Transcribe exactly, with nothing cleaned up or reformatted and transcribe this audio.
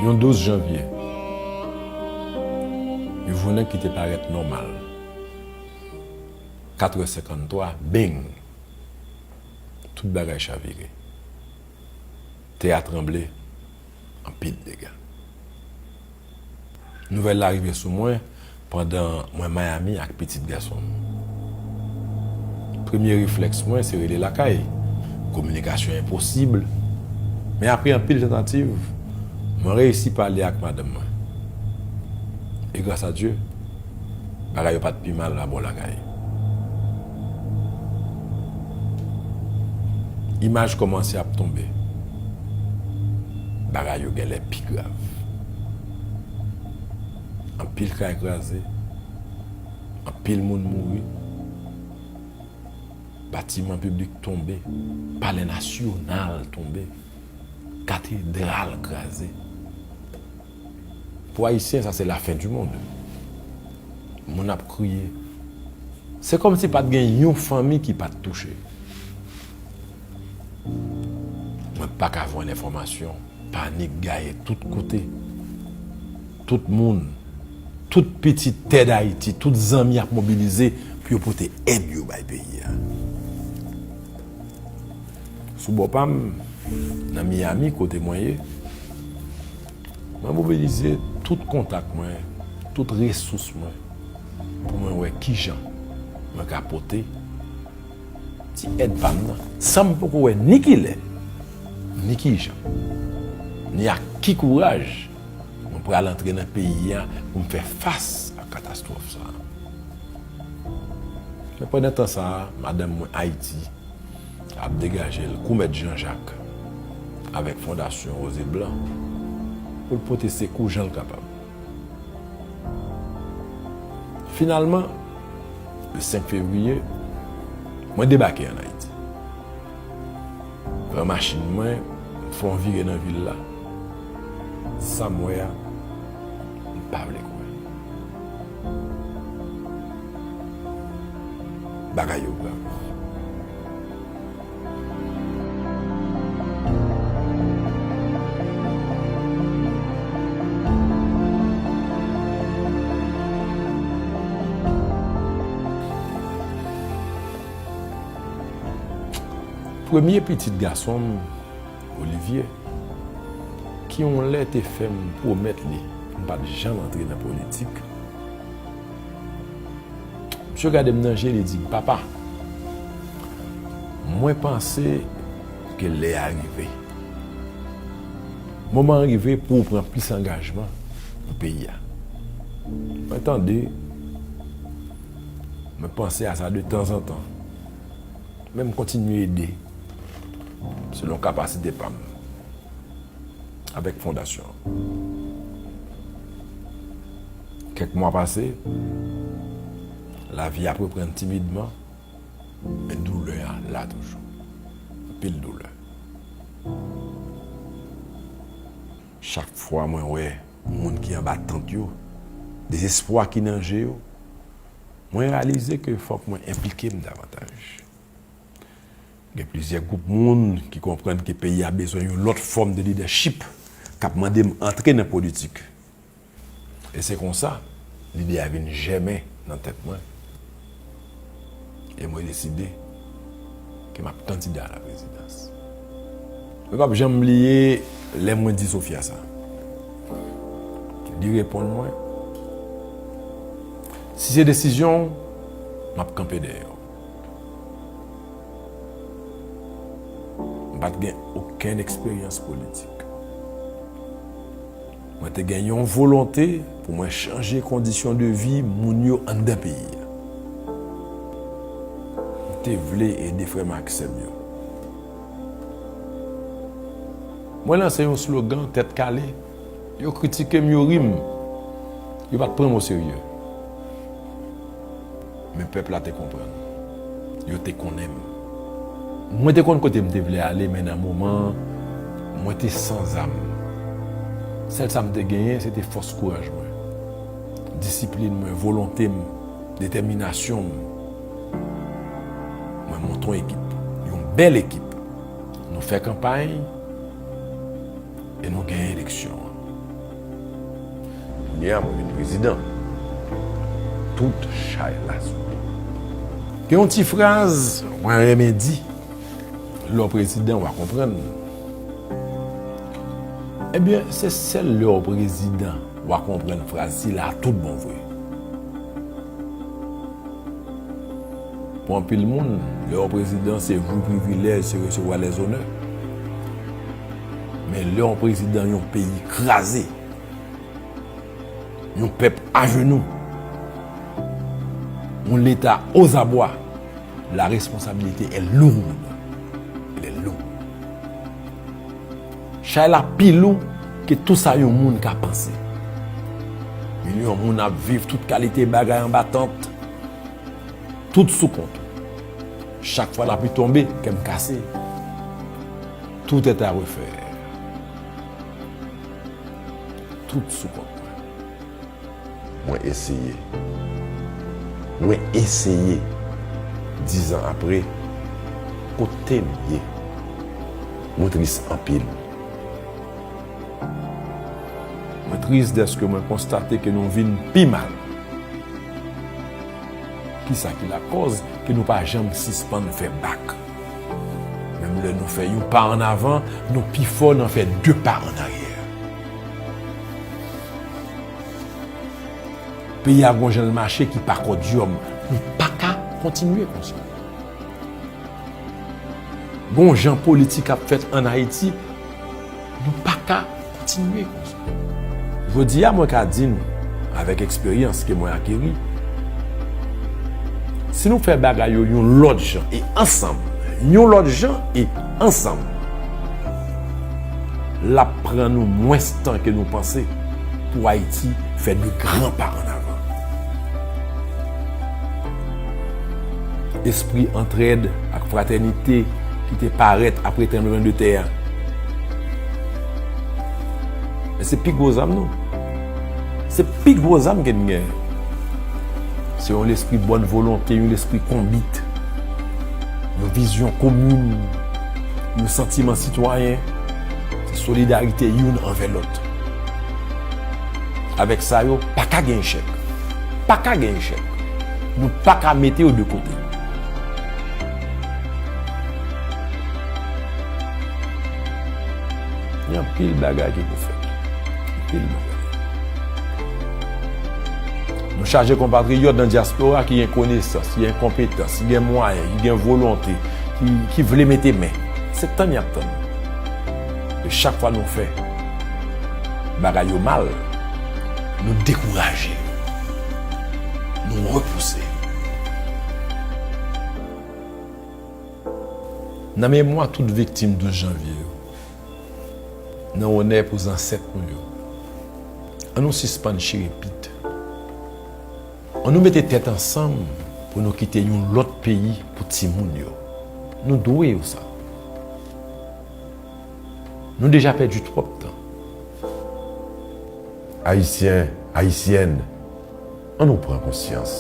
Yon douz janvye, yon jounen ki te parèt nòmal. Katrè senkanntwa, beng! Tout bagay chavire. Tè a tranble, anpil dega. Nouvèl la rive sou mwen pandan mwen Miami ak pitit gason m. Premye reflèks mwen se rele lakay. Kominikasyon enposib. Men apre anpil tantativ, mwen reyisi pale ak madanm mwen. E gras a Dye, bagay yo pa t pi mal abò lakay. Imaj kòmanse ap tonbe. Bagay yo genlè pi grav. Anpil kay kraze, anpil moun mouri, batiman piblik tonbe, Palè Nasyonal tonbe, katedral kraze. Pou Ayisyen, sa se lafen di mond. Moun ap kriye. Se kòmsi pa t gen yon fanmi ki pa t touche. Mwen pa ka jwenn enfòmasyon. Panik gaye tout kote. Tout moun, tout pitit tè Dayiti, tout zanmi ap mobilize pou yo pote èd yo bay peyi a. Sou bò pa m, nan Miami, kote mwen ye, mwen mobilize tout kontak mwen, tout resous mwen, pou mwen wè kijan mwen ka pote ti èd pa m nan, san m poko wè ni kilè, ni kijan, ni ak ki kouraj mwen pral antre nan peyi a pou m fè fas a katastwòf sa a. Men pandan tan sa a, madanm mwen Ayiti ap degaje l kou Mèt Jan Jak avèk Fondasyon Woze Blan pou l pote sekou jan l kapab. Finalman, le senk fevriye, mwen debake ann Ayiti. Pran machin mwen, m fè yon vire nan vil la. Sa m wè a, m pa vle kwè. Bagay yo grav. Premye pitit gason m, Olivier, ki yon lè te fè m pwomèt li pou m pa t janm antre nan politik, misye gade m nan je, li di m, "Papa, mwen panse ke lè a rive. Moman an rive pou w pran plis angajman pou peyi a." Mwen tande, mwen panse a sa de tanzantan. Men m kontinye ede selon kapasite pa m avèk fondasyon an. Kèk mwa pase, lavi ap reprann timidman, men doulè a la toujou. Anpil doulè. Chak fwa mwen wè moun ki anba tant yo, dezespwa ki nan je yo, mwen reyalize ke fòk mwen enplike m davantaj. Gen plizyè gwoup moun ki konprann ke peyi a bezwen yon lòt fòm de lidèchip k ap mande m antre nan politik. E se konsa, lide a vin jèmen nan tèt mwen. E mwen deside ke m ap kandida a la prezidans. Mwen p ap janm bliye lè mwen di Sofia sa. Li reponn mwen, "Si se desizyon w, m ap kanpe dèyè w." M pa t gen okenn eksperyans politik. Mwen te gen yon volonte pou mwen chanje kondisyon de vi moun yo anndan peyi a. M te vle ede frè m ak sè m yo. Mwen lanse yon slogan tèt kale, yo kritike m, yo ri m, yo pa t pran m oserye. Men pèp la te konprann. Yo te konnen m. Mwen te konn kote m te vle ale, men nan moman an, mwen te san zam. Sèl sa m te genyen, se te fòs kouraj mwen, disiplin mwen, volonte m, detèminasyon m. Mwen monte yon ekip, yon bèl ekip. Nou fè kanpay e nou genyen eleksyon an. Kounye a mwen vin prezidan. Tout chay la sou mwen. Gen yon ti fraz mwen renmen di, lè w prezidan w a konprann. Ebyen, se sèl lè w prezidan w a konprann fraz sila a tout bon vre. Pou anpil moun, lè yon prezidan se jou privilèj, se resevwa lèzonè. Men lè yon prezidan yon peyi kraze, yon pèp ajenou, yon leta ozabwa, la responsabilité est lourde. Elle est lourde. Chay la pi lou ke tou sa yon moun ka panse. Milyon moun ap viv tout kalite bagay anba tant. Tout sou kont ou. Chak fwa lapli tonbe, kè m kase. Tout est à refaire. Tout sou kont mwen. Mwen eseye. Mwen eseye. Dizan apre, kote m ye? Mwen tris anpil. Mwen tris dèske mwen konstate ke nou vin pi mal. Kisa ki lakòz ke nou pa janm sispann fè bak? Menm lè nou fè yon pa annavan, nou pi fò nan fè de pa annaryè. Peyi a gon jan l mache ki pa kòdyòm. Nou pa ka kontinye konsa. Gon jan politik ap fèt ann Ayiti, nou pa ka kontinye konsa. Jodi a, mwen ka di nou, avèk eksperyans ke mwen akeri, si nou fè bagay yo yon lòt jan e ansanm, yon lòt jan e ansanm, l ap pran nou mwens tan ke nou panse pou Ayiti fè de gran pa annavan. Espri antrèd ak fratènite ki te parèt apre tranblemann de tè a. Men se pi gwo zam nou. Se pi gwo zam ke n gen. Se yon lespri bòn volonte, yon lespri konbit, yon vizyon komin, yon santiman sitwayen. Se solidarite youn anvè lòt. Avèk sa yo, pa ka gen echèk. Pa ka gen echèk. Nou pa ka mete yo de kote. Gen anpil bagay ki pou fèt. Anpil bagay. Nou chaje konpatriyòt nan dyaspora ki gen konesans, ki gen konpetans, ki gen mwayen, ki gen volonte, ki, ki vle mete men. Se tann y ap tann. E chak fwa nou fè bagay yo mal, nou dekouraje yo. Nou repouse yo. Nan memwa tout viktim douz janvye yo, nan onè pou zansèt nou yo, ann nou sispann chire pit. Ann nou mete tèt ansanm pou nou kite yon lòt peyi pou timoun yo. Nou dwe yo sa. Nou deja pèdi twòp tan. Ayisyen, Ayisyèn, ann nou pran konsyans.